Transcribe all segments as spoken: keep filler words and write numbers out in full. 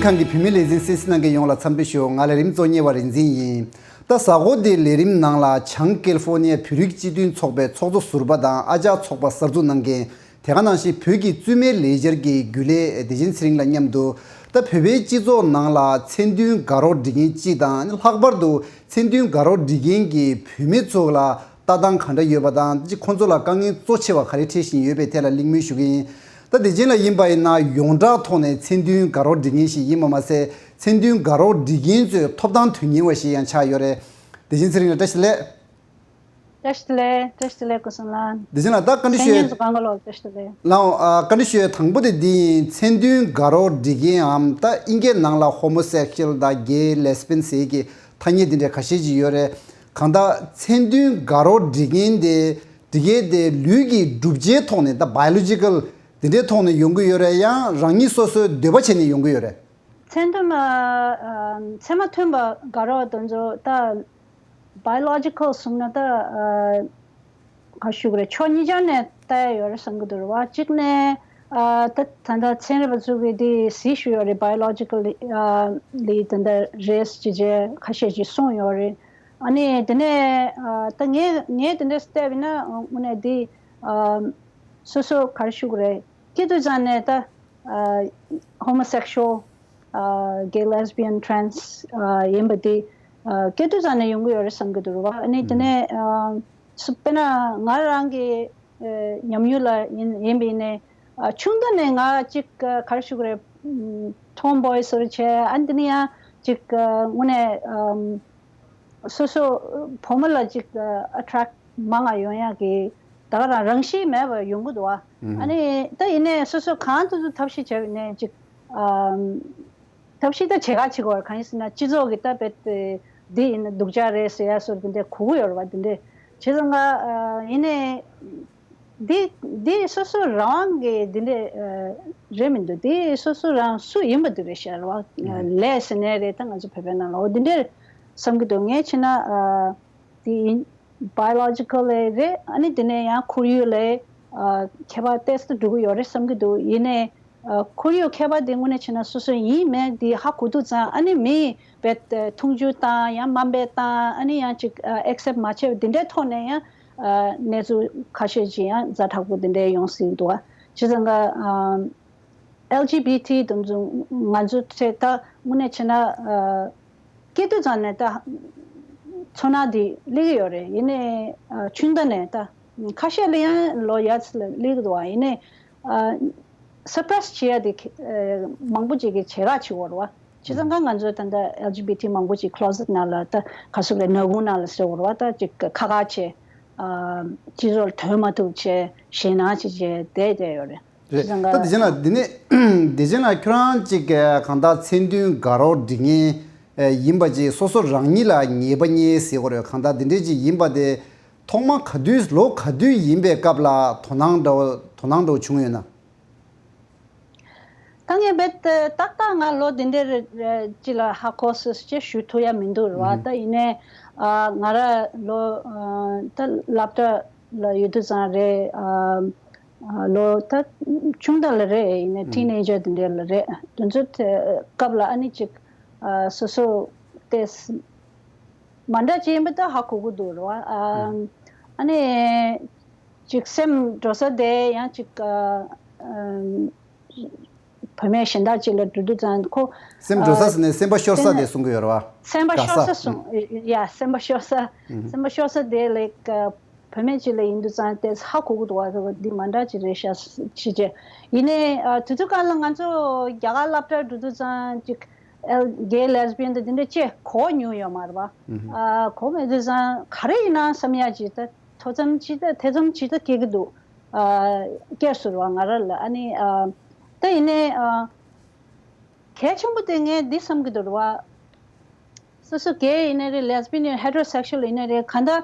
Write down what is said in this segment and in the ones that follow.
ཁང་གི་བོད་མི་ལས་འཛིན་གསན་གཟིགས་གནང་མཁན་ཡོངས་ལ་འཚམས་འདྲི་ཞུ། ང་ལས་རིམ་གཙོ་གཉེར་བ་རིག་འཛིན་ཡིན། ད་གཟའ་འཁོར་འདིའི་ལས་རིམ་ནང་ལ་བྱང་ཀེ་ལི་ཧྥོ་ནི་ཡ་བོད་རིགས་སྤྱི་མཐུན་ཚོགས་པའི་ཚོགས་གཙོ་ཟུར་པ་དང་ཨ་ཅག་ཚོགས་པ་གསར་འཛུགས་གནང་མཁན། དེ་ག་ནང་བཞིན་བོད་ཀྱི་བཙུན་མའི་ལས་འཆར་གྱི་རྒྱུན་ལས་བདེ་ཆེན་ཚེ་རིང་ལགས་མཉམ་དུ། ད་བོད་པའི་སྤྱི་ཚོགས་ནང་ལ་མཚན་མཐུན་དགའ་རོགས་སྒྲིག་མཁན་སྤྱི་དང་ལྷག་པར་དུ་མཚན་མཐུན་དགའ་རོགས་སྒྲིག་མཁན་གྱི་བུད་མེད་ཚོ་ལ་ལྟ་སྟངས་ག་འདྲ་ཡོད་པ་དང་ཅི་ཁོང་ཚོ་ལ་དཀའ་ངལ་གཙོ་ཆེ་བ་ག་རེ་འཕྲད་བཞིན་ཡོད་པའི་ཐད་ལ་གླེང་མོལ་ཞུ་གི་ཡིན། ད་བདེ་ཆེན་ལགས་ཡིན་པ་ཡིན་ན་ཡོངས་གྲགས་ཐོག་ནས་མཚན་མཐུན་དགའ་རོགས་སྒྲིག་མཁན་ཞིག་ཡིན་པ་མ་ཟད་མཚན་མཐུན་དགའ་རོགས་སྒྲིག་མཁན་ཚོའི་ཐོབ་ཐང་དོན་གཉེར་བ་ཞིག་ཡང་ཆགས་ཡོད་རེད། བདེ་ཆེན་ཚེ་རིང་ལགས་བཀྲ་ཤིས་བདེ་ལེགས། བཀྲ་ཤིས་བདེ་ལེགས། བཀྲ་ཤིས་བདེ་ལེགས། སྐུ་གཟུགས་ལགས། བདེ་ཆེན་ལགས་ད་བཀའ་འདྲི་ཞུ་ཡས། མཚན་སྙན་གང་ག་ལོག་བཀྲ་ཤིས་བདེ་ལེགས། ལགས་འོང་། ཨ། བཀའ་འདྲི་ཞུ་ཡས་དང་པོ་དེ་འདི་ཡིན། མཚན་མཐུན་དགའ་རོགས་སྒྲིག་མཁན་འམ་ད་ཨིན་སྐད་ནང་ལ་ཧོ་མོ་སེག་ཤུ་ཨལ་དང་གེ་ལེ་སི་བི་ཡན་ཟེར་གྱི་ཐ་སྙད་འདི་འདྲ་ཁ་ཤས་ཅིག་ཡོད་རེད། གང་ལྟར་མཚན་མཐུན་དགའ་རོགས་སྒྲིག་མཁན་དེ་སྒྲིག་ཡས་དེ་ལུས་ཀྱི་གྲུབ་ཆའི་ཐོག་ནས་ད་བྷའི་ལོ་ཇི་ཀལ་དེ་འདྲའི་ཐོག་ནས་ཡོང་གི་ཡོད་རེད། ཡང་རང་ཉིད་སོ་སོའི་འདོད་པ་བྱས་ནས་ཡོང་གི་ཡོད་རེད། མཚན་མཐུན་པ། ཨ། མཚན་མ་མཐུན་པ་དགའ་རོགས་དེ་ཚོ་ད་བྷའི་ལོ་ཇི་ཀལ་གསུངས་ན་ད། ཨ། ག་ཞུ་གི་རེད། ཕྱོགས་གཉིས་ཆ་ནས་ལྟ་ཡ་ཡོད་རེད་བསམ་གི་འདུག་རེད་བ། གཅིག་ནས། ཨ། ད་ད་ལྟ་ཚན་རིག་པ་ཚོ་གིས་འདི་གཟིགས་བཞིན་ཡོད་རེད། བྷའི་ལོ་ཇི་ཀལ་ལི། ཨ། ལི་ད་ལྟ་རེད་ཅེས་བྱས་ཁ་ཤས་ཅིག་གསུངས་ཡོད་རེད། ཨ་ནི་དེ་ནས། ཨ། ད་ངས་ངས་དེ་འདྲ་བལྟས་པ་ཡིན་ན་དངོས་གནས་འདི། ཨ། སོ་སོ་ག་རེ་ཞུ་གི་རེད། སྐྱེ་དུས་ཙམ་ནས་ད། ཨ། ཧོ་མོ་སེག་ཤུ་ཨལ། ཨ། གེ་ལེ་སི་བི་ཡན། ཊེ་རན་སི། ཨ། ཡིན་པ་དེ། ཨ། སྐྱེ་དུས་ཙམ་ནས་ཡོང་གི་ཡོད་རེད་བསམ་གྱི་འདུག་རེད་བ། ཨ་ནི་དེ་ནས། ཨ། སུ་དཔེར་ན་ང་རང་གི། ཨ། ཉམས་མྱོང་ལ་ཡིན་ཡིན་པ་ཡིན་ནའི། ཨ། ཆུང་དུས་ནས་ང་ཅིག་ག་རེ་ཞུ་གི་རེད། ཨམ། ཊོམ་བོའི་བཟོ་འདྲ་བྱས། ཨ་ནི་དེ་ནས་ཡང་ཅིག་ག་དངོས་གནས། ཨམ། སོ་སོ་བུ་མོ་ལ་ཅིག་ཨ་ཊེ་རེག་མང་ང་ཡོང་ཡག་གི་ད་ག་རང་རང་བཞིན་མེད་པར་ཡོང་གི་འདུག་བ། ཨ་ནི་ད་ཡིན་ནའི་སོ་སོ་གང་ཐུབ་ཐུབ་ཐབས་ཤེས་བྱས་པ་ཡིན་ནའི་ཅིག་ཨམ། ཐབས་ཤེས་ད་བྱེད་ག་བྱེད་དགོས་རེད། གང་ཡིན་ཟེར་ན་སྤྱི་ཚོགས་ཀྱི་ད་རྦད་དེ་འདི་ཡིན་ན་སྡུག་ཅག་རེད་ཟེར་ཡ་བཟོ་འདྲ་དེ་འདྲ་གོ་གི་ཡོད་རེད་བ། དེ་འདྲ་བྱས་ཙང་ང་ཡིན་ནའི། འདི་འདི་སོ་སོ་རང་གི་འདི་འདྲ་ཨ་རེད་མི་འདུག་འདི་སོ་སོ་རང་སུ་ཡིན་པ་འདི་རེད་ཤག་རེད་བ། ལས་ཟེར་ནའི་རེད། ད་ང་ཚོ་བོད་པའི་ནང་ལ་འོ་འདི་འདྲ་བསམ་གྱི་འདུག་ངས་བྱས་ན་ཨ་འདི་ཡིན། བྷའི་ལོ་ཇི་ཀལ་ལས་རེད། ཨ་ནི་འདི་ནས་ཡང་ཁོར་ཡུག་ལས་ཨ་ཁྱད་པར་ཏོག་ཙམ་འགྲོ་གི་ཡོད་རེད་བསམ་གྱི་འདུག་ཡིན་ནའི། ཨ་ཁོར་ཡུག་ཁྱད་པར་དེ་དངོས་གནས་བྱས་ན་སོ་སོ་ཡིན་མིན་དེ་ཧ་གོ་དུས་ཙང་། ཨ་ནི་མིས་རྦད་དེ་མཐོང་ཆུང་བཏང་ཡང་དམའ་འབེབས་བཏང་། ཨ་ནི་ཡང་ཅིག་ཨ་ཨེག་སེབ་མ་བྱས་པ་དེ་འདྲའི་ཐོག་ནས་ཡང་ཨ་གནས་ཚུལ་ཁ་ཤས་ཅིག་ཡང་ཛ་དྲག་པོ་དེ་འདྲའི་ཡོང་སྲིད་འདུག་ཨ། བྱས་ཙང་ཀ་ཨ་ཨེལ་ཇི་བི་ཊི་དེ་ཚོ་ང་ཚོ་ཚོས་ད་དངོས་གནས་བྱས་ན་ཨ་སྐྱེ་དུས་ཙམ་ནས་ད་ཚོར་སྣང་དེ་སླེབས་ཀྱི་ཡོད་རེད། ཡིན་ནའི་ཨ་ཆུང་མཐའ་ནས་ད་ཁ་ཤས་ལ་ཡང་ལོ་ཡར་ཙམ་ལ་སླེབས་ཀྱི་འདུག་ཨ། ཡིན་ནའི་ཨ་སུ་པ་རེ་སི་བྱེད་ཡ་དེ་ཨ་མང་པོ་ཅིག་གིས་བྱེད་ག་བྱེད་ཀྱི་ཡོད་རེད་བ། བྱས་ཙང་ཀ་ང་ཚོ་ད་ལྟ་ཨེལ་ཇི་བི་ཊི་མང་པོ་ཅིག་ཁི་ལོ་ཟེཊ་ནང་ལ་ད་ག་ཟེར་དགོས་རེད། ནག་ཁུང་ནང་ལ་ཟེར་དགོས་རེད་བ། ད་ཅིག་ཁ་ཁ་བྱས་ཨ་སྤྱི་ཚོགས་ལ་ཐོན་མ་ཐུབ་བྱས་ཞེད་སྣང་ཅིག་བྱས་བསྡད་བསྡད་ཡོད་རེད། རེད། བྱས་ཙང་ཀ་ད་བདེ་ཆེན་ལགས་འདི་ནས་བདེ་ཆེན་ལགས་ཁྱོད་རང་ཅིག་གང་ལྟར་མཚན་མཐུན་དགའ་རོགས་སྒྲིག་མཁན་ཡིན་པ་ཅིག་སོ་སོ་རང་ཉིད་ལ་ངེས་པ་རྙེད་ཟེར་དགོས་རེད། གང་ལྟར་འདི་འདྲས་ཅིག་ཡིན་པ་དེ། ཐོག་མ་ག་དུས་ལོ་ག་དུས་ཡིན་པའི་སྐབས་ལ་དོ་སྣང་འདྲ་བོ་དོ་སྣང་འདྲ་བོ་བྱུང་ཡོད་ན། ད་ངས་རྦད་ཏག་ཏག་ང་ལོ་འདི་འདྲའི་ཅིག་ལ་ཧ་གོ་སོང་ཅེས་ཞུ་ཐུབ་ཡ་མི་འདུག་རེད་བ། ད་ཡིན་ནའི་ཨ་ང་རང་ལོ་ཨ་ད་སློབ་གྲྭ་ལ་ཡོད་དུས་ཙང་རེད། ཨ་ཨ་ལོ་ད་ཆུང་མཐའ་ལ་རེད། ཡིན་ནའི་ཊི་ནེ་ཇར་འདི་འདྲ་ལ་རེད། དེ་ཚོ་སྐབས་ལ་ཨ་ནི་ཅིག་ཨ་སོ་སོ་ཏོག་ཙམ་མ་འདྲ་ཅིག་ཡིན་པ་ད་ཧ་གོ་གི་འདུག་རེད་བ། ཨ་ཨ་ནི་ཅིག་སེམས་འགྲོ་ས་དེ་ཡང་ཅིག་ཨ་ཨ་བུད་མེད་གཞན་དག་ཅིག་ལ་འགྲོ་དུས་ཙང་ཁོ་སེམས་འགྲོ་ས་ཨ་ཟེར་ནས་སེམས་པ་ཤོར་ས་དེ་གསུང་གི་ཡོད་རེད་བ། སེམས་པ་དགའ་ས། ཤོར་ས་གསུང་། ཡ་སེམས་པ་ཤོར་ས། སེམས་པ་ཤོར་ས་དེ་ལ་བུད་མེད་ཅིག་ལ་ཡིན་དུས་ཙང་དེ་ཧ་གོ་གི་འདུག་བ། འདི་མ་འདྲ་ཅིག་རེད་ཤག་ཅེས་བྱས། ཡིན་ནའི་ཨ་དུས་ཚོད་གང་ལ་ང་ཚོ་རྒྱ་གར་སློབ་གྲྭར་འགྲོ་དུས་ཙང་ཅིག་ཨེལ་གེ་ལེ་སི་བི་ཡན་དང་དེ་འདྲ་ཅིག་གོ་མྱོང་ཡོད་མ་རེད་བ། ཨ་གོ་མེད་དུས་ཙང་ག་རེ་ཡིན་ན་བསམ་ཡ་ཅིག་ད་ཐོ་འཚམ་ཅིག་ད་ཐེ་ཚོམ་ཅིག་ད་སྐྱེ་གི་འདུག་ཨ་སྐྱེས་སོང་རེད་བ་ང་རང་ལ། ཨ་ནི་ཨ་ད་ཡིན་ནའི་ཨ་གལ་ཆེན་པོ་དེ་ངས་འདི་བསམ་གྱི་འདུག་རེད་བ། སོ་སོ་གེ་ཡིན་ནའི་རེད། ལེ་སི་བི་ཡན་ཡིན་ནའི་རེད། ཧེ་ཊི་རོ་སེག་ཤུ་ཨལ་ཡིན་ནའི་རེད། གང་ལྟར་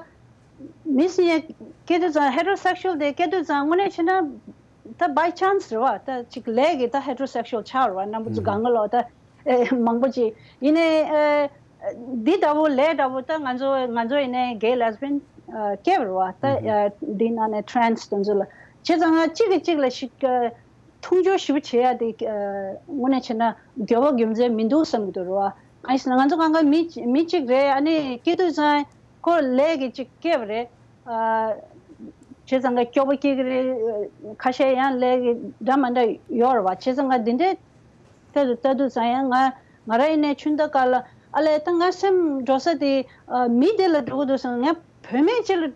མི་སུ་ཡིན་སྐྱེ་དུས་ཙང་། ཧེ་ཊི་རོ་སེག་ཤུ་ཨལ་དེ་སྐྱེ་དུས་ཙང་དངོས་གནས་བྱས་ན་ད་བྷའི་ཆན་སི་རེད་བ། ད་ཅིག་ལས་ཀྱིས་ད་ཧེ་ཊི་རོ་སེག་ཤུ་ཨལ་ཆགས་རེད་བ། རྣམ་པ་ཚོ་གང་ག་ལོག་ད་ཨེ་མང་པོ་ཅིག་ཡིན་ནའི་ཨེ་འདི་འདྲ་བོ་ལས་འདྲ་བོ་ད་ང་ཚོ་ང་ཚོ་ཡིན་ནའི་གེ་ལེ་སི་བི་ཡན་ཨ་སྐྱེས་པ་རེད་བ། ད་ཨ་འདི་ནང་ནས་ཊེ་རན་སི་དེ་ཚོ་ལ་བྱས་ཙང་ང་གཅིག་གིས་གཅིག་ལ་ཞིག་ཨ། མཐོང་ཆུང་ཞེ་པོ་བྱེད་ཡ་དེ་ཨ་དངོས་གནས་བྱས་ན་དགོས་པ་རྒྱུ་མཚན་མི་འདུག་བསམ་གྱི་འདུག་རེད་བ། གང་ཡིན་ཟེར་ན་ང་ཚོ་གང་ག་མི་མི་གཅིག་རེད། ཨ་ནི་སྐྱེས་དུས་ཙང་ཁོ་ལས་ཀྱི་གཅིག་སྐྱེས་པ་རེད། ཨ་བྱས་ཙང་ག་སྐྱོ་པོ་སྐྱེ་གི་རེད། ཁ་ཤས་ཡང་ལས་ཀྱི་འདྲ་མ་འདྲ་ཡོད་རེད་བ། བྱས་ཙང་ག་འདི་འདྲའི་ཐད་དུ་ལྟ་དུས་ཙང་ཡང་ང་ང་རང་ཡིན་ནའི་ཆུང་མཐའ་སྐབས་ལ་ཨ་ལས་ད་ང་སེམས་འགྲོ་ས་དེ་ཨ་མི་དེ་ལ་འགྲོ་གི་འདུག་བསམ། ང་བུད་མེད་ཅིག་ལ་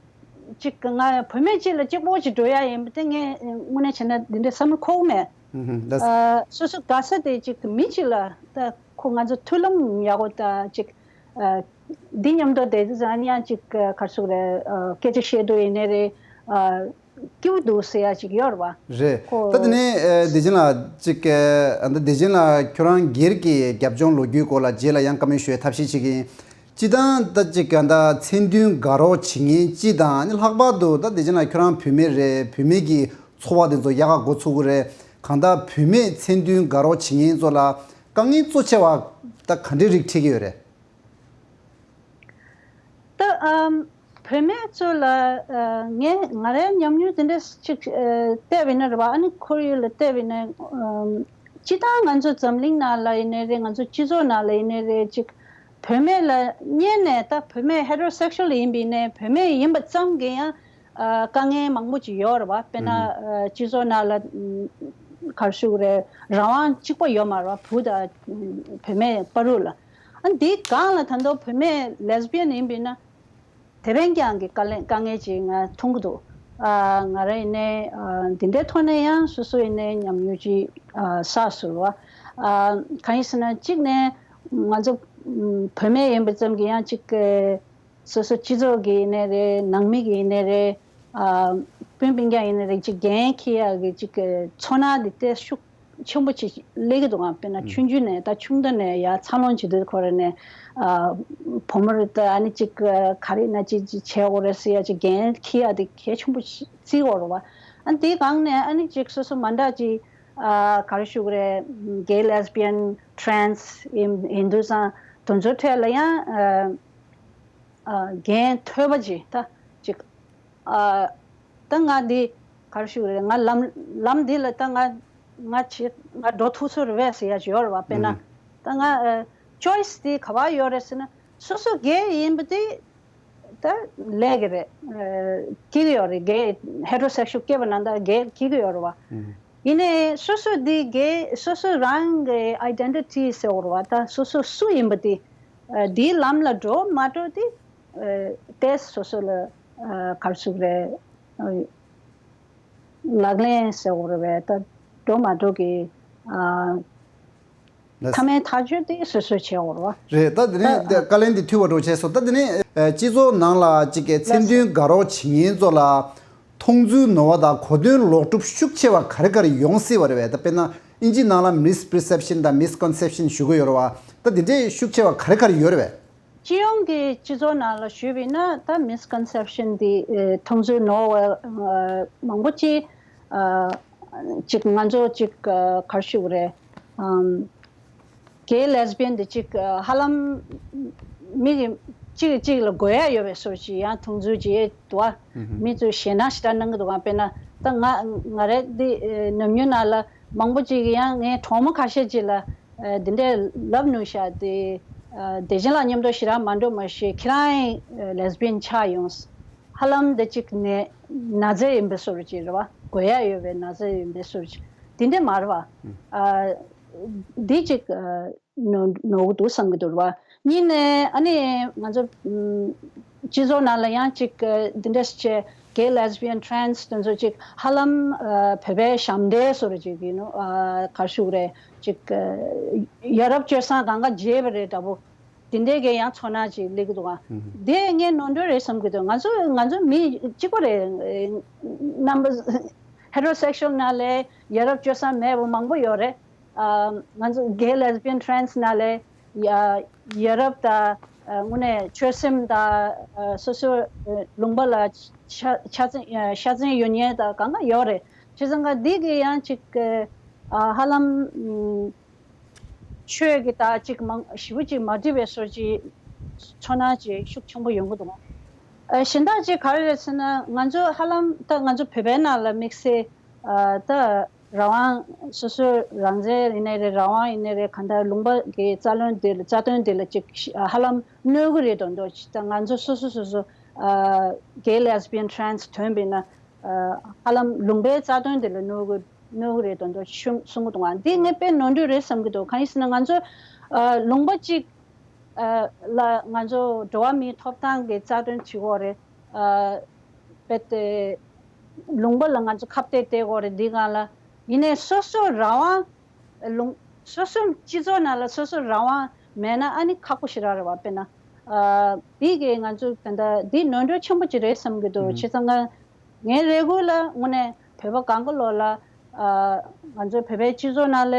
ཅིག་ང་བུད་མེད་ཅིག་ལ་གཅིག་པོ་ཅིག་འགྲོ་ཡ་ཡིན་པ་དེ་ངས་དངོས་གནས་བྱས་ན་འདི་འདྲའི་བསམ་བློ་འཁོར་གི་མེད། ཨུ་ཧུམ། ད་ཨ་སོ་སོ་དགའ་ས་དེ་ཅིག་མི་ཅིག་ལ་ད་ཁོ་ང་ཚོ་མཐུན་ལམ་ཡག་པོ་ད་ཅིག་ཨ་འདི་མཉམ་དུ་བསྡད་དུས་ཙང་ཡང་ཅིག་ག་རེ་ཟེར་དགོས་རེད། ཨ་སྐད་ཆ་བཤད་དུས་ཡིན་ནའི་རེད། ཨ་སྐྱིད་པོ་འདུག་ཟེར་ཡ་ཅིག་ཡོད་རེད་བ། རེད། ཁོ་ད་དེ་ནས་ཨ་བདེ་ཆེན་ལགས་ཅིག་ཨ་ད་བདེ་ཆེན་ལགས་ཁྱོད་རང་སྒེར་གྱི་རྒྱབ་ལྗོངས་ལོ་རྒྱུས་སྐོར་ལ་རྗེས་ལ་ཡང་བཀའ་མོལ་ཞུ་བའི་ཐབས་ཤེས་བྱེད་ཀྱི་ཡིན། སྤྱིར་བཏང་ད་ཅིག་ག་ད་མཚན་མཐུན་དགའ་རོགས་བྱེད་མཁན་སྤྱི་དང་ཨ་ནི་ལྷག་པར་དུ་ད་བདེ་ཆེན་ལགས་ཁྱོད་རང་བུད་མེད་རེད། བུད་མེད་ཀྱི་འཚོ་བ་དེ་ཚོ་ཡག་ག་འགོ་ཚུགས་ཀྱི་རེད། གང་ལྟར་བུད་མེད་མཚན་མཐུན་དགའ་རོགས་བྱེད་མཁན་ཚོ་ལ་དཀའ་ངལ་གཙོ་ཆེ་བ་ད་ག་འདྲའི་རིགས་འཕྲད་ཀྱི་ཡོད་རེད། ད་ཨམ་བུད་མེད་ཚོ་ལ་ཨ་ངས་ང་རའི་ཉམས་མྱོང་དེ་འདྲ་ཅིག་ཨ་བལྟས་པ་ཡིན་ན་རེད་བ། ཨ་ནི་ཁོར་ཡུག་ལ་བལྟས་པ་ཡིན་ན་ཨམ་སྤྱིར་བཏང་ང་ཚོ་འཛམ་གླིང་ནང་ལ་ཡིན་ནའི་རེད། ང་ཚོ་སྤྱི་ཚོགས་ནང་ལ་ཡིན་ནའི་རེད། ཅིག་བུད་མེད་ལ་གཉེར་ནས་ད་བུད་མེད་ཧེ་ཊི་རོ་སེག་ཤུ་ཨལ་ཡིན་པ་ཡིན་ནའི་བུད་མེད་ཡིན་པ་ཙམ་གྱིས་ཡང་ཨ་དཀའ་ངལ་མང་པོ་ཅིག་ཡོད་རེད་བ། དཔེར་ན་ཨ་སྤྱི་ཚོགས་ནང་ལ་ཨམ་ག་རེ་ཞུ་དགོས་རེད། རང་དབང་གཅིག་པ་ཡོད་མ་རེད་བ། བུ་དང་བུད་མེད་བར་དུ་ལ། ཨ་འདིའི་སྒང་ལ་ད་དུང་བུད་མེད་ལེ་སི་བི་ཡན་ཡིན་པ་ཡིན་ན། དེ་བས་ཀྱང་གི་དཀའ་ལས་དཀའ་ངལ་ཅིག་ང་མཐོང་གི་འདུག་ཨ་ང་རང་ཡིན་ནའི་ཨ་འདི་འདྲའི་ཐོག་ནས་ཡང་སོ་སོ་ཡིན་ནའི་ཉམས་མྱོང་ཅིག་ཨ་བསགས་སོང་བ། ཨ་གང་ཡིན་ཟེར་ན་གཅིག་ནས་ང་ཚོ་ཨམ་བུད་མེད་ཡིན་པ་ཙམ་གྱིས་ཡང་གཅིག་གི་སོ་སོ་སྤྱི་ཚོགས་ཀྱི་ཡིན་ནའི་རེད། ནང་མི་གི་ཡིན་ནའི་རེད། ཨ་སྤུན་སྤུན་ཀྱག་ཡིན་ནའི་རེད། གཅིག་འགན་འཁྱེར་ཡག་གི་གཅིག་གི་ཚོར་སྣང་འདི་ཏོག་ཙམ་ཤུགས་ཆེན་པོ་ཅིག་སླེབས་ཀྱི་འདུག་ག་དཔེར་ན་ཆུང་ཆུང་ནས་ད་ཆུང་མཐའ་ནས་ཡར་འཚར་ལོངས་བྱེད་དུས་ཁོ་རང་ནས་ཨ་བུ་མོ་རེད། ད་ཨ་ནི་གཅིག་ག་རེ་ཡིན་ན་གཅིག་གཅིག་བྱེད་དགོས་རེད་ཟེར་ཡག་གཅིག་འགན་འཁྱེར་ཡག་དེ་གལ་ཆེན་པོ་ཞིག་བརྩི་དགོས་རེད་བ། ཨ་ནི་དེའི་སྒང་ནས་ཨ་ནི་གཅིག་སོ་སོ་མ་འདྲ་གཅིག་ཨ་ག་རེ་ཞུ་དགོས་རེད། གེ་ལེ་སི་བི་ཡན་ཊི་རན་སི་ཡིན་ཡིན་དུས་ཙང་དེ་ཚོའི་ཐད་ལ་ཡང་ཨ། ཨ་འགན་ཐོས་པ་ཅིག་ད་ཅིག་ཨ་ད་ང་འདི་ག་རེ་ཞུ་དགོས་རེད། ང་ལམ་ལམ་འདི་ལ་ད་ང་ང་བྱེད་ང་འགྲོ་ཐུབ་ས་རེད་པས་ཟེར་ཡ་ཅིག་ཡོད་རེད་བ། དཔེར་ན་ཨུ་ད་ང་ཨ་ཅོའི་སི་འདི་ག་པར་ཡོད་རེད་ཟེར་ན་སོ་སོ་སྒེར་ཡིན་པ་འདི་ད་ལས་ཀྱི་རེད། ཨ་སྐྱེ་གི་ཡོད་རེད། སྒེར་ཧེ་ཊི་རོ་སེག་ཤུ་ཨལ་སྐྱེས་པ་ན་ད་སྒེར་སྐྱེ་གི་ཡོད་རེད་བ། ཨུ་ཡིན་ནའི་སོ་སོ་འདི་སྒེར་སོ་སོ་རང་གི་ཨའི་ཌེན་ཊི་ཊི་ཟེར་བ་རེད་བ། ད་སོ་སོ་སུ་ཡིན་པ་འདི་ཨ་འདིའི་ལམ་ལ་འགྲོ་མ་འགྲོ་དེ་ཨ་ཏོག་ཙམ་སོ་སོ་ལ་ཨ་ག་རེ་ཞུ་དགོས་རེད། ཨ་ལག་ལེན་ཟེར་དགོས་རེད་པས། ད་འགྲོ་མ་འགྲོ་གི་ཨ་ལགས། མཐའ་མའི་ཐག་གཅོད་དེ་སོ་སོས་བྱེད་དགོས་རེད་བ། རེད། ད་དེ་ནས་ད་དེ་བཀའ་ལན་འདི་ཐུབ་པ་འགྲོ་བྱས་སོང་། ད་དེ་ནས་ཨ་སྤྱི་ཚོགས་ནང་ལ་གཅིག་གི་མཚན་ལགས་སོ། མཐུན་དགའ་རོགས་བྱེད་མཁན་ཚོ་ལ། མཐོང་ཚུལ་ནོར་བ་དང་གོ་དོན་ལོག་སྒྲུབ་ཤུགས་ཆེ་བ་ག་རེ་ག་རེ་ཡོང་སྲིད་པ་རེད་པས། ད་དཔེར་ན་ཨིན་ཇིའི་ནང་ལ་མིས་པི་རི་སེབ་ཤན་དང་མིས་ཀོན་སེབ་ཤན་ཞུ་གི་ཡོད་རེད་བ། ད་དེ་འདྲའི་ཤུགས་ཆེ་བ་ག་རེ་ག་རེ་ཡོད་རེད་པས། སྤྱི་ཡོངས་ཀྱི་སྤྱི་ཚོགས་ནང་ལ་ཞུས་པ་ཡིན་ན་ད་མིས་ཀོན་སེབ་ཤན་འདི་ཨེ་མཐོང་ཚུལ་ནོར་བ་ཨ་མང་པོ་ཅིག་ཨ་ཅིག་ང་ཚོ་ཅིག་ཨ་ག་རེ་ཞུ་དགོས་རེད། ཨམ། གེ་ལེ་སི་བི་ཡན་དེ་གཅིག་ཧ་ལམ་མི་གི་གཅིག་གིས་གཅིག་ལ་དགོས་ཡ་ཡོད་པའི་བཟོ་ཅིག་ཡང་མཐོང་ཚུལ་ཅིག་འདུག་ཨ། མི་ཚོས་ཞེད་སྣང་ཞེ་དྲག་གནང་གི་འདུག་ཨ། དཔེར་ན་ད་ང་ང་རའི་འདི་ནམ་རྒྱུན་ནང་ལ་མང་པོ་ཅིག་གིས་ཡང་ངའི་གྲོགས་མོ་ཁ་ཤས་ཅིག་ལ་འདི་འདྲས་ལབ་ནུས་ཤག་དེ་བདེ་ཆེན་ལགས་མཉམ་དུ་ཞེ་དྲག་མ་འགྲོ་མ་ཤེས། ཁྱེད་རང་ལེ་སི་བི་ཡན་ཆགས་ཡོང་། ཧ་ལམ་འདི་གཅིག་ནད་ན་ཚ་ཡིན་པའི་བཟོ་ཅིག་རེད་བ། དགོས་ཡ་ཡོད་པའི་ན་ཚ་ཡིན་པའི་བཟོ་ཅིག་དེ་འདྲས་མ་རེད་བ། ཨ་འདི་གཅིག་ནོར་ནོར་གི་འདུག་བསམ་གྱི་འདུག་རེད་བ། གཉིས་ནས་ཨ་ནི་ང་ཚོ་ཨམ་སྤྱི་ཚོགས་ནང་ལ་ཡང་ཅིག་འདི་འདྲ་ཞིག་བྱས། གེ་ལེ་སི་བི་ཡན་ཊི་རན་སི་དེ་ཚོ་ཅིག་ཧ་ལམ་བོད་པའི་ཞབས་འདྲེན་བཟོ་འདྲ་ཅིག་ཡིན་ནོ། ག་རེ་ཞུ་དགོས་རེད། ཅིག་ཡ་རབས་སྤྱོད་བཟང་གང་ག་བརྗེད་པ་རེད་འདྲ་པོ། དེ་འདྲའི་གི་ཡང་ཚོར་སྣང་ཅིག་སླེབས་ཀྱི་འདུག་ཨ། དེ་ངས་ནོར་འཁྲུལ་རེད་བསམ་གྱི་འདུག་ང་ཚོ་ང་ཚོ་མི་གཅིག་པ་རེད། རྣམ་པ་ཧེ་ཊི་རོ་སེག་ཤུ་ཨལ་ནང་ལ་ཡ་རབས་སྤྱོད་བཟང་མེད་པ་མང་པོ་ཡོད་རེད། ཨ་ང་ཚོ་གེ་ལེ་སི་བི་ཡན་ཊི་རན་སི་ནང་ལ་ཡ་ཡ་རབས་དང་དངོས་གནས་ཆོས་སེམས་དང་སོ་སོའི་ལུང་པ་ལ་ཆ་ཆ་ཤ་ཚན་ཡོད་མཁན་དང་གང་ག་ཡོད་རེད། བྱས་ཙང་ག་འདི་གི་ཡང་ཅིག་ཧ་ལམ། ཆོས་ཀྱི་དག་ཅིག་མང་ཞེ་པོ་ཅིག་མ་འགྲིག་པའི་བཟོ་ཅིག་ཚོར་སྣང་ཅིག་ཤུགས་ཆེན་པོ་ཡོང་གི་འདུག་ཨ་གཞན་དག་ཅིག་ག་རེ་རེད་ཟེར་ན་ང་ཚོ་ཧ་ལམ་ད་ང་ཚོ་བོད་པའི་ནང་ལ་དམིགས་བསལ་ཨ་ད་ རང་དབང་སོ་སོའི་རང་བཙན་ཡིན་ནའི་རེད། རང་དབང་ཡིན་ནའི་རེད། གང་ལྟར་ལུང་པ་གི་རྩ་དོན་དེ་ལ་རྩ་དོན་དེ་ལ་ཅིག་ཧ་ལམ་གནོད་གི་རེད་མདོག་མདོག་ཅིག་ད་ང་ཚོ་སོ་སོ་སོ་སོ་ཨ་གེ་ལེ་སི་བི་ཡན་ཊ་རན་སི་ཐོན་པ་ཡིན་ན་ཨ་ཧ་ལམ་ལུང་པའི་རྩ་དོན་དེ་ལ་གནོད་གི་གནོད་གི་རེད་མདོག་མདོག་ཅིག་གསུང་གསུང་གི་འདུག་ཨ་འདི་ངས་དཔེ་ནོར་འཁྲུལ་རེད་བསམ་གི་འདུག་གང་ཡིན་ཟེར་ན་ང་ཚོ་ཨ་ལུང་པ་གཅིག་ཨ་ལ་ང་ཚོ་འགྲོ་བ་མིའི་ཐོབ་ཐང་གི་རྩ་དོན་བྱེད་དགོས་རེད། ཨ་རྦད་དེ་ལུང་པ་ལ་ང་ཚོ་ཁ་གཏད་གཏད་དགོས་རེད། འདི་སྒང་ལ་ཡིན་ནའི་སོ་སོ་རང་དབང་ལུང་སོ་སོ་སྤྱི་ཚོགས་ནང་ལ་སོ་སོ་རང་དབང་མེད་ན་ཨ་ནི་ཁག་པོ་ཞེ་དྲག་རེད་བ། དཔེར་ན་ཨ་འདི་གི་ང་ཚོ་ད་ལྟ་འདི་ནོར་འཁྲུལ་ཆེན་པོ་ཅིག་རེད་བསམ་གི་འདུག་བྱས་ཙང་ང་ངའི་རེ་སྐུལ་ལ་དངོས་གནས་བོད་པ་གང་ག་ལོག་ལ་ཨ་ང་ཚོ་བོད་པའི་སྤྱི་ཚོགས་ནང་ལ་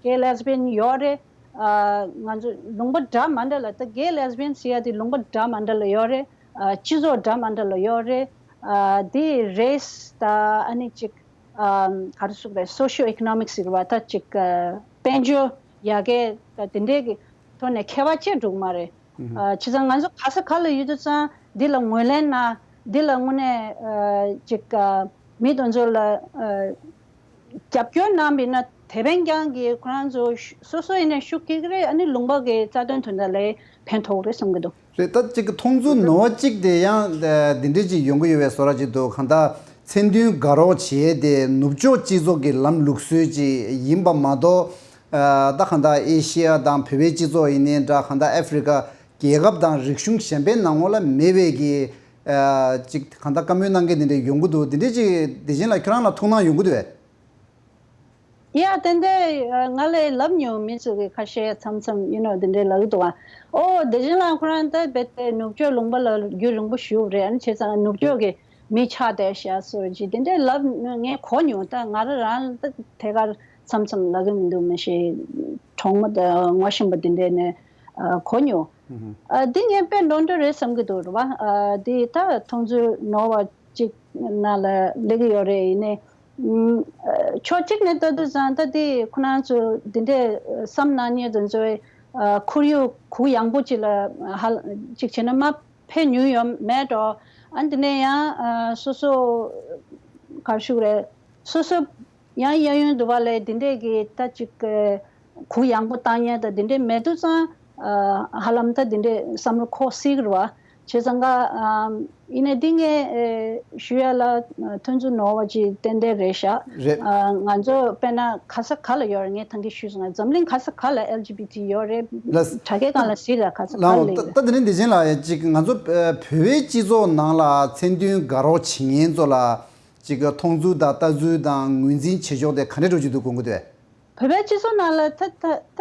གེ་ལེ་སི་བི་ཡན་ཡོད་རེད། ཨ་ང་ཚོ་ལུང་པ་འདྲ་མི་འདྲ་ལ་ད་གེ་ལེ་སི་བི་ཡན་ཟེར་ཡ་དེ་ལུང་པ་འདྲ་མི་འདྲ་ལ་ཡོད་རེད། ཨ་སྤྱི་ཚོགས་འདྲ་མི་འདྲ་ལ་ཡོད་རེད། ཨ་དེ་རེས་ད་ཨ་ནི་ཅིག་ཨ་ག་རེ་ཟེར་དགོས་རེད། སོ་ཤིའོ་ཨི་ཀོ་ནོ་མིག་སི་ཟེར་བ་ད་ཅིག་ཨ་དཔལ་འབྱོར་ཡ་གི་ད་དེ་འདྲའི་གི་ཐོག་ནས་ཁྱད་པར་ཅིག་འགྲོ་གི་མ་རེད། ཨ་བྱས་ཙང་ང་ཚོ་ག་ས་ག་ལ་ཡོད་དུས་ཙང་འདི་ལ་ངོས་ལེན་གནང་། འདི་ལ་དངོས་གནས་ཨ་ཅིག་ཨ་མི་དེ་ཚོ་ལ་ཨ་རྒྱབ་སྐྱོར་གནང་བ་ཡིན་ན་དེ་བས་ཀྱང་གི་ཁོ་རང་ཚོ་ཤུ་སོ་སོ་ཡིན་ནའི་ཤུགས་སྐྱེ་གི་རེད། ཨ་ནི་ལུང་པ་གི་རྩ་དོན་དོན་དག་ལ་ཕན་ཐོགས་རེད་བསམ་གི་འདུག་རེད། ད་ཅིག་མཐོང་ཚུལ་ནོར་བ་གཅིག་དེ་ཡང་ཨ་འདི་འདྲ་ཅིག་ཡོང་གི་ཡོད་པའི་བཟོ་འདྲ་ཅིག་འདུག་གང་ལྟར་མཚན་མཐུན་དགའ་རོགས་བྱས་ཏེ་ནུབ་ཕྱོགས་སྤྱི་ཚོགས་ཀྱི་ལམ་ལུགས་སྲོལ་ཅིག་ཡིན་པ་མ་གཏོགས། ཨ་ད་གང་ལྟར་ཨེ་ཤི་ཡ་དང་བོད་པའི་སྤྱི་ཚོགས་ཡིན་ནའི་འདྲ། གང་ལྟར་ཨ་ཧྥི་རི་ཀ་རྒྱལ་ཁབ་དང་རིག་གཞུང་གཞན་པའི་ནང་ལོགས་ལ་མེད་པའི་གི་ཨ་ཅིག་གང་ལྟར་བཀའ་མོལ་གནང་མཁན་དེ་འདྲ་ཡོང་གི་འདུག་དེ་འདྲ་ཅིག་དེ་བཞིན་ལ་ཁྱོད་རང་ལ་ཐུགས་སྣང་ཡོང་གི་འདུག་གས། ཡ་ཏན་ཏན་ང་ལས་ལབ་མྱོང་། མི་ཚོ་གི་ཁ་ཤས་མཚམས་མཚམས་ཡིན་ནོ་དེ་འདྲའི་ལབ་གི་འདུག་ཨ། ཨོ་དེ་བཞིན་ལ་ཁོ་རང་ད་རྦད་དེ་ནུབ་ཕྱོགས་ལུང་པ་ལ་རྒྱུན་རིང་པོ་བཞུགས་རེད། ཨ་ནི་བྱས་ཙང་ནུབ་ཕྱོགས་ཀྱི་མི་ཆགས་བསྡད་ཤག་སོ་ཅིག་དེ་འདྲའི་ལབ་ངས་གོ་མྱོང་། ད་ང་རང་རང་ད་ཐད་ཀར་མཚམས་མཚམས་ལབ་གི་མི་འདུག་མི་ཤེས། གྲོགས་མོ་དང་ངོ་ཤེས་པ་དེ་འདྲས་ནས་ཨ་གོ་མྱོང་། ཨ་འདི་ངས་དཔེ་ནོར་འཁྲུལ་རེད་བསམ་གི་འདུག་རེད་བ། ཨ་འདི་ད་མཐོང་ཚུལ་ནོར་བ་གཅིག་ནང་ལ་སླེབས་ཀྱི་ཡོད་རེད། ཡིན་ནའི་ཨ་ཕྱོགས་གཅིག་ནས་ལྟ་དུས་ཙང་ད་འདི་ཁོ་རང་ཚོ་འདི་འདྲས་བསམ་གནང་མཁན་དེ་ཚོའི་ཨ་ཁོར་ཡུག་གུ་ཡངས་པོ་ཅིག་ལ་ཧ་ཅིག་བྱས་ན་མ་ཕེབས་མྱོང་ཡོད་མེད་འགྲོ། ཨ་འདི་ནས་ཡང་ཨ་སོ་སོ་ག་རེ་ཞུ་དགོས་རེད། སོ་སོ་ཡང་གཡས་གཡོན་དུ་བ་ལས་འདི་འདྲས་ཀྱི་ད་ཅིག་གུ་ཡངས་པོ་བཏང་ཡས་ད་འདི་འདྲས་མེད་དུས་ཙང་ཨ་ཧ་ལམ་ད་འདི་འདྲས་བསམ་བློ་འཁོར་སྲིད་ཀྱི་རེད་བ། བྱས་ཙང་ཀ་ཨ་ཡིན་ནའི་འདི་ངས་ཨེ་ཞུ་ཡ་ལ་ཨ་མཐོང་ཚུལ་ནོར་བ་ཅིག་ཏན་ཏན་རེད་ཤག་རེད། ཨ་ང་ཚོ་དཔེར་ན་ག་ས་ག་ལ་ཡོད་རེད། ངས་ད་གིན་ཞུས་སོང་། འཛམ་གླིང་ག་ས་ག་ལ་ཨེལ་ཇི་བི་ཊི་ཡོད་རེད། ལགས། དྲ་རྒྱའི་སྒང་ལ་གཟིགས་ལ་ག་ས་ག་ལ་ལའོ། ད་ཡོད་ད་རེད། དེ་རིང་འདི་བཞིན་ལ་ཅིག་ང་ཚོ་ཨ་བོད་པའི་སྤྱི་ཚོགས་ནང་ལ་མཚན་མཐུན་དགའ་རོགས་བྱེད་མཁན་ཚོ་ལ་ཅིག་མཐོང་ཚུལ་དང་ལྟ་ཚུལ་དང་ངོས་འཛིན་བྱེད་ཕྱོགས་དེ་ག་འདྲ་འདྲ་ཅིག་འདུག་དགོངས་ཀྱི་འདུག་གས། བོད་པའི་སྤྱི་ཚོགས་ནང་ལ་ད་ད་ད་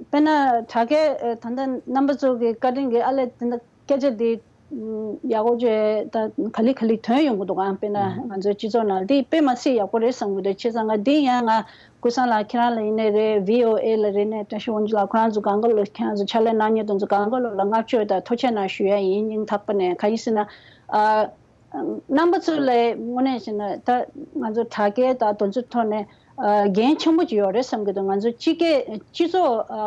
དཔེར་ན་དྲ་རྒྱའི་ད་ལྟ་རྣམ་པ་ཚོ་གི་བཀའ་དྲིན་གྱིས་ཨ་ལས་ད་ལྟ་སྐད་ཆ་འདི་ཡག་པོ་བྱས་ད་ག་ལེ་ག་ལེ་ཐོན་ཡོང་གི་འདུག་ག་དཔེར་ན་ང་ཚོའི་སྤྱི་ཚོགས་ནང་འདི་དཔེ་མ་སྲིད་ཡག་པོ་རེད་བསམ་གྱི་འདུག་བྱས་ཙང་ང་འདི་ཡང་ང་ཀུན་བཟང་ལགས་ཁྱེད་རང་ལ་ཡིན་ནའི་རེད། བྷི་ཨོ་ཨེ་ལ་རེད་ནས་བཀྲ་ཤིས་དབང་ཕྱུག་ལགས་ཁོ་རང་ཚོ་གང་ག་ལ་ཁྱེད་རང་ཚོ་ཕྱག་ལས་གནང་མཁན་དེ་ཚོ་གང་ག་ལ་ལ་བསྔགས་བརྗོད་དང་ཐུགས་རྗེ་གནང་ཞུ་ཡ་ཡིན། སྙིང་ཐག་པ་ནས། གང་ཡིན་ཟེར་ན་ཨ། རྣམ་པ་ཚོ་ལ་དངོས་གནས་བྱས་ན་ད་ང་ཚོ་དྲ་རྒྱའི་དང་དེ་ཚོའི་ཐོག་ནས་ཨ་འགན་ཆེན་པོ་ཅིག་ཡོད་རེད་བསམ་གྱི་འདུག་ང་ཚོ་སྤྱི་སྐད་སྤྱི་ཚོགས་ཨ་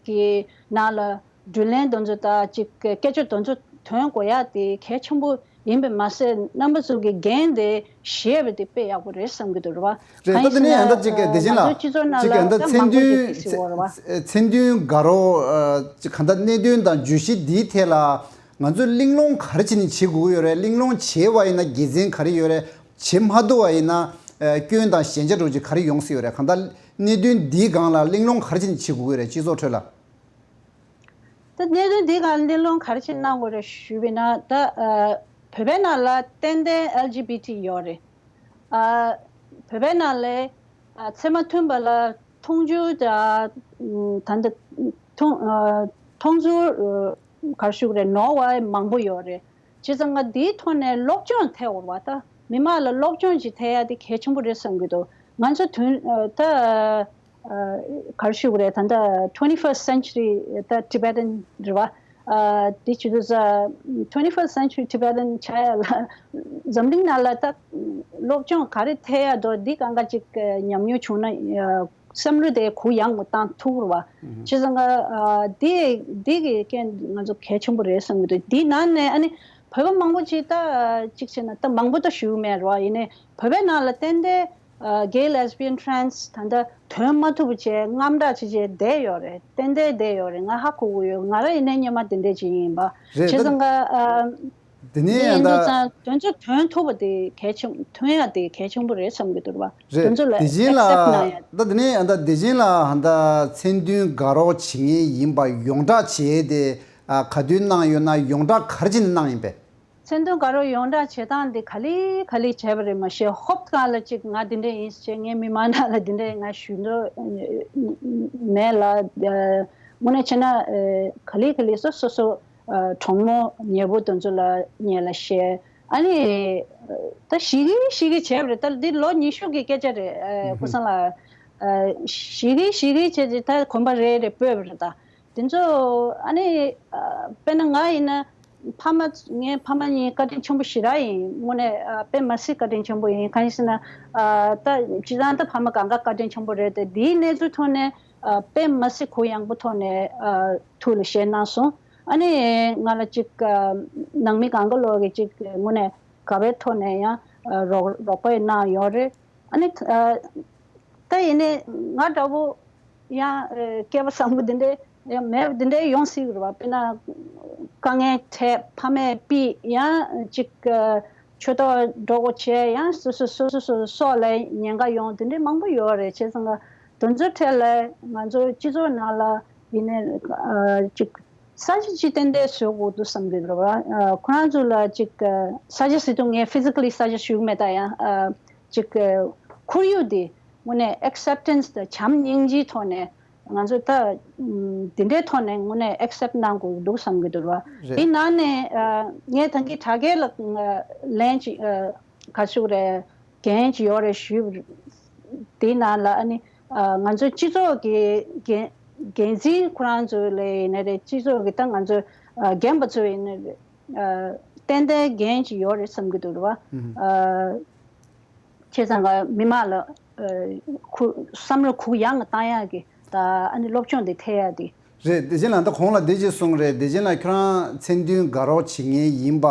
གི་ནང་ལ་བགྲོ་གླེང་དེ་ཚོ་དང་ཅིག་སྐད་ཆ་དེ་ཚོ་ཐོན་དགོས་ཡ་དེ་གལ་ཆེན་པོ་ཡིན་པས་མ་ཟད་རྣམ་པ་ཚོ་གི་འགན་དེ་བཞེས་པ་དེ་དཔེ་ཡག་པོ་རེད་བསམ་གྱི་འདུག་རེད་བ། རེད། གང་ད་ཡིན་དེ་ནས་ཡང་ད་ཟེར་ན་ཅིག་དེ་བཞིན་ང་ལ་ཚོའི་སྤྱི་ཚོགས་ནང་ཅིག་ལ་ཡང་ད་ད་མཚན་མང་པོ་ཅིག་མཐུན་ཅིག་ཟེར་བ་རེད་བ། མཚན་མཐུན་དགའ་རོགས་ཅིག་གང་ལྟར་གནད་དོན་དང་བརྗོད་གཞི་འདིའི་ཐད་ལ། ང་ཚོས་གླེང་སློང་ག་རེ་བྱས་ནས་བྱེད་དགོས་ཀྱི་ཡོད་རེད། གླེང་སློང་བྱས་པ་ཡིན་ན་དགེ་མཚན་ག་རེ་ཡོད་རེད། བྱེད་མ་ཐུབ་པ་ཡིན་ན་ཨ་སྐྱོན་དང་ཞན་ཆ་འདྲ་བོ་ཅིག་ག་རེ་ཡོང་སྲིད་ཡོད་རེད། གང་ལྟར་གནད་དོན་འདིའི་སྒང་ལ་གླེང་སློང་ག་རེ་བྱས་ནས་བྱེད་དགོས་ཀྱི་ཡོད་རེད། སྤྱི་ཚོགས་ཁྲོད་ལ། ད་གནད་དོན་འདིའི་སྒང་ལ་གླེང་སློང་ག་རེ་བྱས་གནང་དགོས་རེད་ཞུས་པ་ཡིན་ན། ད་ཨ་བོད་པའི་ནང་ལ་ཏན་ཏན་ཨེལ་ཇི་བི་ཊི་ཡོད་རེད། ཨ་བོད་པའི་ནང་ལ་ཨ་ཚད་མ་མཐུན་པ་ལ་མཐོང་ཆུང་དང་ད་ལྟ་མཐོང་ཨ་མཐོང་ཚུལ་ཨ་ག་རེ་ཞུ་དགོས་རེད། ནོར་བ་མང་པོ་ཡོད་རེད། བྱས་ཙང་ང་འདིའི་ཐོག་ནས་སློབ་སྦྱོང་ཐེབས་དགོས་རེད་བ། ད་མི་མང་ལ་སློབ་སྦྱོང་ཅིག་ཐེབས་ཡ་དེ་གལ་ཆེན་པོ་རེད་བསམ་གྱི་འདུག་ང་ཚོ་དུས་ཨ་ད་ཨ་ག་རེ་ཞུ་དགོས་རེད། ད་ལྟ་twenty-first century ད་Tibetan རེད་བ། ཨ་དེ་བྱེད་དུས་ཙ་twenty-first century Tibetan ཆགས་ཡ་ལ་འཛམ་གླིང་ནང་ལ་ད་སློབ་སྦྱོང་ག་རེ་ཐེབས་ཡ་འདུག་འདི་གང་ག་ཅིག་ཉམས་མྱོང་བྱུང་ན་ཨ་བསམ་བློ་དེ་གུ་ཡངས་པོ་བཏང་ཐུབ་རེད་བ། བྱས་ཙང་ཨ་དེ་དེ་གི་རྐྱེན་ང་ཚོ་གལ་ཆེན་པོ་རེད་བསམ་གྱི་འདུག་དེའི་ནང་ནས་ཨ་ནི་བོད་པ་མང་པོ་ཅིག་ད་ཅིག་བྱས་ན་ད་མང་པོ་ད་ཞུ་གི་མེད་རེད་བ། ཡིན་ནའི་བོད་པའི་ནང་ལ་ཏན་ཏན་ ཨ། གེ་ལེ་སི་བི་ཡན་ཊྲན་སི་ད་ལྟ་ཐོན་མ་ཐུབ་པ་བྱས་དངངས་སྐྲག་བྱེད་བྱས་བསྡད་ཡོད་རེད། ཏན་ཏན་བསྡད་ཡོད་རེད། ང་ཧ་གོ་གི་ཡོད། ང་རང་ཡིན་ནའི་སྔོན་མ་དེ་འདྲས་ཅིག་ཡིན་པ། རེད། བྱས་ད་ཙང་ཀ་ཨ། དེ་ནས་ཡིན་ཡང་ད། དུས་ཙང་དོན་ཚོ་ཐོན་ཐུབ་པ་དེ་གལ་ཆེན། ཐོན་ཡ་དེ་གལ་ཆེན་པོ་རེད་བསམ་གྱི་འདུག་པ། རེད། དོན་ཚོ་ལ་དེ་བཞིན་ལ་ཨེག་སེབ་གནང་ཡ། ད་དེ་ནས་ཡང་ད་དེ་བཞིན་ལ་ཧ་ད་མཚན་མཐུན་དགའ་རོགས་བྱེད་མཁན་ཡིན་པ་ཡོངས་བསྒྲགས་བྱས་ཏེ། ཨ། ག་དུས་གནང་ཡོད་ན། ཡོངས་བསྒྲགས་ག་རེ་བྱས་ནས་གནང་ཡིན་པས། མཚན་མཐུན་དགའ་རོགས་ཡོངས་བསྒྲགས་བྱེད་སྟངས་འདི་ག་ལེ་ག་ལེ་བྱས་པ་རེད། མ་གཞི་ཧོབ་སྒང་ལ་ཅིག་ང་འདི་འདྲ་ཡིན་ཟེར། ངའི་མི་མང་ནང་ལ་འདི་འདྲ་ང་ཞུ་འདོད་མེད་ལ། ཨ། དངོས་གནས་བྱས་ན། ཨ། ག་ལེ་ག་ལེ་སོ་སོ་སོ། ཨ། གྲོགས་མོ་ཉེ་པོ་དེ་ཚོ་ལ་ངས་ལ་བཤད། ཨ་ནི་ད་ཞི་གི་ཞི་གི་བྱས་པ་རེད། ད་འདི་ལོ་ཉི་ཤུ་གི་སྐད་ཆ་རེད། ཨ། ཀུན་བཟང་ལགས། ཨ། ཞི་གི་ཞི་གི་བྱས་ཏེ་ད་གོམ་པ་རེ་རེ་སྤོས་པ་རེད་ད། དེ་ཚོ་ཨ་ནི། ཨ། དཔེར་ན་ང་ཡིན་ན་ཕ་མ། ངའི་ཕ་མ་གཉིས་བཀའ་དྲིན་ཆེན་པོ་ཞེ་དྲག་ཡིན། དངོས་གནས། ཨ། དཔེ་མ་སྲིད་བཀའ་དྲིན་ཆེན་པོ་ཡིན། གང་ཡིན་ཟེར་ན། ཨ། ད་སྤྱིར་བཏང་ད་ཕ་མ་གང་ག་བཀའ་དྲིན་ཆེན་པོ་རེད་དེ། འདིའི་གནས་ཚུལ་ཐོག་ནས། ཨ། དཔེ་མ་སྲིད་གུ་ཡངས་པོ་ཐོག་ནས། ཨ། ཐུགས་ལ་བཞེས་གནང་སོང་། ཨ་ནི་ང་ལ་ཅིག་ཨ། ནང་མི་གང་ག་ལོག་གིས་ཅིག་དངོས་གནས་དགའ་བའི་ཐོག་ནས་ཡང་། ཨ། རོགས་རོགས་པ་གནང་ཡོད་རེད། ཨ་ནི། ཨ། ད་ཡིན་ནའི་ང་འདྲ་བོ་ཡང་། ཨ། སྐལ་པ་བཟང་པོ་འདི་འདྲའི་ཡང་མེད་པ་འདི་འདྲའི་ཡོང་སྲིད་ཀྱི་རེད་བ། དཔེར་ན་དཀའ་ངལ་འཕྲད། ཕ་མས་ཕུད། ཡང་ཅིག་ཨ། ཆོས་ཐོག་འགྲོ་དགོས་བྱས། ཡང་སོ་སོ་སོ་སོ་སོ་སོ་སྲོག་ལ་ཉེན་ཁ་ཡོང་། འདི་འདྲའི་མང་པོ་ཡོད་རེད། བྱས་ཙང་ཀ་དེ་ཚོའི་གྲས་ལ་ང་ཚོ་སྤྱི་ཚོགས་ནང་ལ་ཡིན་ནའི། ཨ། ཅིག་ས་ཆ་ཅིག་ཏན་ཏན་བཟོ་དགོས་འདུག་བསམ་གྱི་འདུག་བ། ཨ། ཁོ་རང་ཚོ་ལ་ཅིག་ཨ། ས་ཆ་ཟེར་དུས་ངས་ཕི་ཛི་ཀ་ལི་ས་ཆ་ཞུ་གི་མེད། ད་ཡང་། ཨ། ཅིག་ཨ། ཁོར་ཡུག་དེ་དངོས་གནས་ཨེག་སེབ་ཊེན་སི་དང་བྱམས་སྙིང་རྗེའི་ཐོག་ནས་ང་ཚོ་ད། ཨམ། དེ་འདྲའི་ཐོག་ནས་དངོས་གནས་ཨེག་སེབ་གནང་དགོས་འདུག་བསམ་གྱི་འདུག་བ། རེད། དེའི་ནང་ནས། ཨ། ངས་ད་གིན་དྲ་རྒྱའི་ལ། ཨ། ལན་ཅིག་ཨ། ག་ཞུ་རེད། འགན་ཅིག་ཡོད་རེད་ཞུས། དེའི་ནང་ལ་ཨ་ནི། ཨ། ང་ཚོའི་སྤྱི་ཚོགས་ཀྱི་འགན་འགན་འཛིན་ཁོ་རང་ཚོ་ལ་ཡིན་ན་རེད། སྤྱི་ཚོགས་ཀྱི་ད་ང་ཚོ། ཨ། རྒན་པ་ཚོ་ཡིན་ན་རེད། ཨ། ཏན་ཏན་འགན་ཅིག་ཡོད་རེད་བསམ་གྱི་འདུག་རེད་བ། ཨ། བྱས་ཙང་ཀ་མི་མང་ལ། ཨ། ཁུ། བསམ་བློ་གུ་ཡངས་བཏང་ཡག་གི། ད་ཨ་ནི་སློབ་སྦྱོང་དེ་ཐེབས་ཡག་དེ། རེད། དེ་བཞིན་ལ་ད་གོང་ལ་འདི་ཅིག་གསུངས་རེད། དེ་བཞིན་ལ་ཁྱོད་རང་མཚན་མཐུན་དགའ་རོགས་བྱེད་མཁན་ཡིན་པ།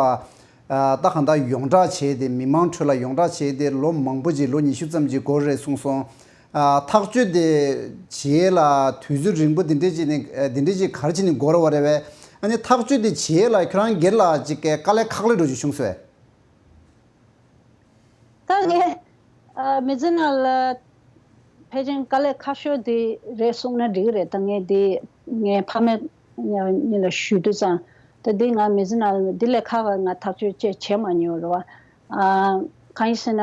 ཨ། ད་གང་ལྟར་ཡོངས་བསྒྲགས་བྱས་ཏེ། མི་མང་ཁྲོད་ལ་ཡོངས་བསྒྲགས་བྱས་ཏེ་ལོ་མང་པོ་ཅིག་ལོ་ཉི་ཤུ་ཙམ་ཅིག་འགོར་རེད་གསུངས་སོང་། ཨ། ཐག་གཅོད་དེ་བྱེད་ཡས་ལ་དུས་ཚོད་རིང་པོ་དེ་འདྲས་ཅིག་ནས། ཨ། དེ་འདྲས་ཅིག་ག་རེ་བྱས་ནས་འགོར་བ་རེད་པས། ཨ་ནི་ཐག་གཅོད་དེ་བྱེད་ཡས་ལ་ཁྱོད་རང་སྒེར་ལ་ཅིག་དཀའ་ལས་ཁག་ལས་འགྲོ་ཅིག་བྱུང་སོང་བས། ད་ངས། ཨ། མི་ཚེ་ནང་ལ་ཕལ་ཆེར་དཀའ་ལས་ཁག་ཤོས་དེ་རེད་གསུངས་ན་འགྲིག་གི་རེད། ད་ངས་དེ་ངའི་ཕ་མ་གཉིས་ལ་ཞུས་དུས་ཙང་། ད་འདི་ང་མི་ཚེ་ནང་འདི་ལས་ཁག་ང་ཐག་གཅོད་ཅིག་བྱས་མ་མྱོང་རེད་བ། ཨ། གང་ཡིན་ཟེར་ན།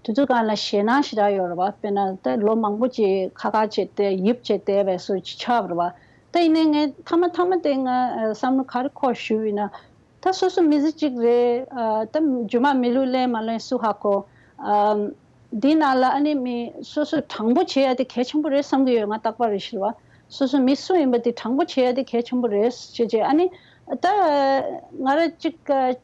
དུས་ཚོད་སྒང་ལ་ཞེད་སྣང་ཞེ་དྲག་ཡོད་རེད་བ། དཔེར་ན་ད་ལོ་མང་པོ་ཅིག་ཁ་ཁ་བྱས་ཏེ་ཡིབ་བྱས་བསྡད་པའི་བཟོ་ཅིག་ཆགས་པ་རེད་བ། ད་ཡིན་ནའི་ངས་མཐའ་མ་མཐའ་མ་དེ་ང་བསམ་བློ་ག་རེ་འཁོར་ཞུས་ཡིན་ན། ད་སོ་སོ་མི་ཚེ་གཅིག་རེད། ཨ། ད་རྗེས་མ་མི་ལུས་ལེན་མ་ལེན་སུ་ཧ་གོ། ཨ། འདི་ནང་ལ་ཨ་ནི་མི་སོ་སོ་དྲང་པོ་བྱེད་ཡ་དེ་གལ་ཆེན་པོ་རེད་བསམ་གྱི་ཡོད། ང་རྟག་པར་རེ་ཞུ་བ། སོ་སོ་མི་སུ་ཡིན་པ་དེ་དྲང་པོ་བྱེད་ཡ་དེ་གལ་ཆེན་པོ་རེད་ཅེས་བྱས། ཨ་ནི་ད་ང་རང་གཅིག་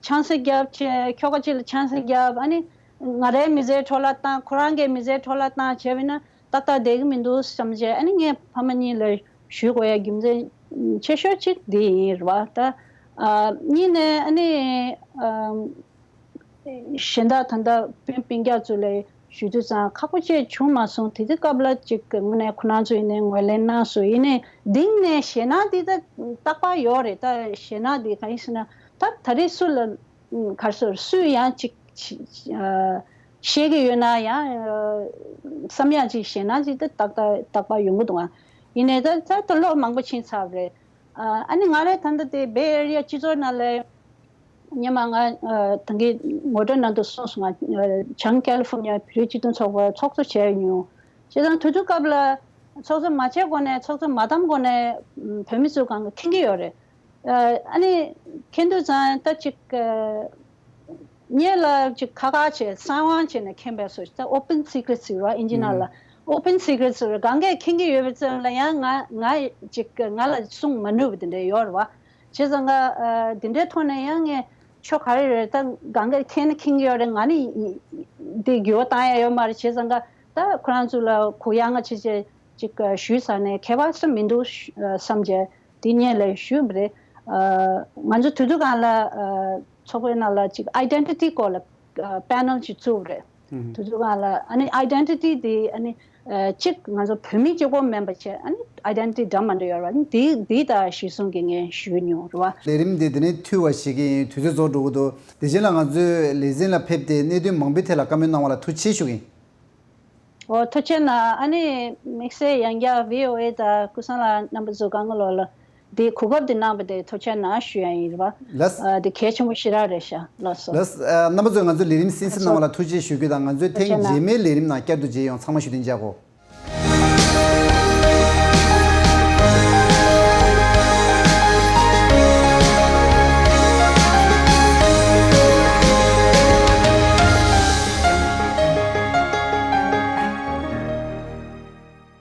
ཆང་ས་བརྒྱབ་བྱས། ཁྱོ་ག་གཅིག་ལ་ཆང་ས་བརྒྱབ། ཨ་ནི་ང་རའི་མི་ཚེ་འཕྲོ་བརླག་བཏང་། ཁོ་རང་གི་མི་ཚེ་འཕྲོ་བརླག་བཏང་བྱས་པ་ཡིན་ན། ཏག་ཏག་བསྡད་ཀྱི་མི་འདུག་བསམ་བྱས། ཨ་ནི་ངས་ཕ་མ་གཉིས་ལ་ཞུ་དགོས་ཡ་རྒྱུ་མཚན་ཆེ་ཤོས་གཅིག་འདི་ཡིན་རེད་བ། ད། ཨ། གཉིས་ནས་ཨ་ནི། ཨམ། གཞན་དག་ད་ལྟ་སྤུན་སྤུན་ཀྱག་ཚོ་ལ་ཞུ་དུས་ཙང་ཁག་པོ་ཅིག་བྱུང་མ་སོང་། དེ་དུས་སྐབས་ལ་ཅིག་དངོས་གནས་ཁོ་རང་ཚོ་ཡིན་ནའི་ངོས་ལེན་གནང་སོང་། ཡིན་ནའི་གཏིང་ནས་ཞེད་སྣང་འདི་ད་རྟག་པར་ཡོད་རེད། ད་ཞེད་སྣང་འདི་གང་ཡིན་ཟེར་ན། ད་ད་རེས་སུ་ལ། ཨུམ། ག་རེ་ཟེར། སུས་ཡང་ཅིག་ཅིག་ཨ། ཤེས་ཀྱི་ཡོད་ན་ཡང་། ཨ། བསམ་ཡག་ཅིག་ཞེད་སྣང་ཅིག་ད་ཏག་ཏག་རྟག་པར་ཡོང་གི་འདུག་ཨ། ཡིན་ནའི་ད་ད་ད་ལོ་མང་པོ་ཕྱིན་ཚར་བ་རེད། ཨ། ཨ་ནི་ང་རའི་ད་ལྟ་དེ་Bay Area སྤྱི་ཚོགས་ནང་ལ་སྔོན་མ་ང་། ཨ། ད་གིན་ངོ་སྤྲོད་ནང་དུ་གསུངས་སོང་། ང་། ཨ། བྱང་ཀ་ལི་ཧྥོར་ནི་ཡ་བོད་རིགས་སྤྱི་མཐུན་ཚོགས་པར་ཚོགས་གཙོ་བྱས་མྱོང་། བྱས་ཙང་དུས་ཚོད་སྐབས་ལ་ཚོགས་གཙོ་མ་བྱས་གོང་ནས། ཚོགས་གཙོ་མ་བདམས་གོང་ནས་བོད་མི་ཚོ་གང་ག་མཁྱེན་གྱི་ཡོད་རེད། ཨ། ཨ་ནི་མཁྱེན་དུས་ཙང་ད་ཅིག་ཨ། ངེད་ལ་ཅིག་ཁ་ཁ་བྱས་གསང་བ་བྱས་ནས་མཁྱེན་པའི་བཟོ་ཅིག་ད་open secret ཟེར་བ། ཨིན་ཇི་ནང་ལ་open secret ཟེར་བ། གང་གས་མཁྱེན་གྱི་ཡོད་པའི་ཙམ་ལ་ཡང་ང་ང་ཅིག་ང་ལ་གསུང་མ་ནུས་པ་དེ་འདྲ་ཡོད་རེད་བ། བྱས་ཙང་ང་། ཨ། དེ་འདྲའི་ཐོག་ནས་ཡང་ངས་ཆོ་ག་རེ་རེད། ད་གང་གས་མཁྱེན་ན་མཁྱེན་གྱི་ཡོད་རེད། ང་ནི་འདི་འགྱུར་བ་བཏང་ཡ་ཡོད་མ་རེད། བྱས་ཙང་ང་ད་ཁོ་རང་ཚོ་ལ་གུ་ཡངས་ང་བྱས་བྱས་ཅིག་ཞུས་ཚར་ནས་ཁྱད་པར་ཙམ་མི་འདུག་བསམ་བྱས་དེ་སྔོན་ལ་ཞུས་པ་རེད། ཨ། ང་ཚོ་དུས་དུས་སྒང་ལ། ཨ། ཚོགས་པའི་ནང་ལ་ཅིག་identity སྐོར་ལ། ཨ། panel ཅིག་བཙུགས་པ་རེད། དེ་དུས་སྒང་ལ་ཨ་ནི་ཨའི་ཌེན་ཊི་ཊི་དེ་ཨ་ནི་གཅིག་ང་ཚོ་བོད་མི་གཅིག་པོ་མིན་པ་བྱས་ཨ་ནི་ཨའི་ཌེན་ཊི་ཊི་འདྲ་མི་འདྲ་ཡོད་རེད་བ། ཨ་ནི་དེ་དེ་ད་གཞི་བཟུང་གིས་ངས་ཞུས་མྱོང་རེད་བ། ལས་རིམ་འདི་འདི་ནས་འཐུས་པ་ཞིག་ཡིན། དུས་ཚོད་རྫོགས་འགྲོ་གི་འདུག་དེ་རྗེས་ལ་ང་ཚོའི་ལེ་ཚན་ལ་ཕེབས་ཏེ་གནད་དོན་མང་པོའི་ཐད་ལ་བཀའ་མོལ་གནང་བ་ལ་ཐུགས་རྗེ་ཆེ་ཞུ་གི་ཡིན། ཨོ་ཐུགས་རྗེ་གནང་། ཨ་ནི་དམིགས་བསལ་ཡང་བསྐྱར་ཝི་ཨོ་ཨེ་དང་ཀུན་བཟང་ལགས་རྣམ་པ་ཚོ་སྒང་ག་ལོག་ལ་དེ་གོ་སྐབས་དེ་གནང་བ་དེ་ཐུགས་རྗེ་གནང་ཞུ་ཡ་ཡིན་རེད་བ། ལགས། ཨ་དེ་གལ་ཆེན་པོ་ཞེ་དྲག་རེད་ཤག་ལགས་སོ། ལགས། ཨ་རྣམ་པ་ཚོས་ང་ཚོ་ལས་རིམ་གསན་གཟིགས་གནང་བ་ལ་ཐུགས་རྗེ་ཆེ་ཞུ་རྒྱུ་དང་། ང་ཚོའི་ཐེངས་རྗེས་མའི་ལས་རིམ་ནང་བསྐྱར་དུ་མཇལ་ཡོང་། ཚང་མ་ཞུ་རྟེན་བཅར་གོ།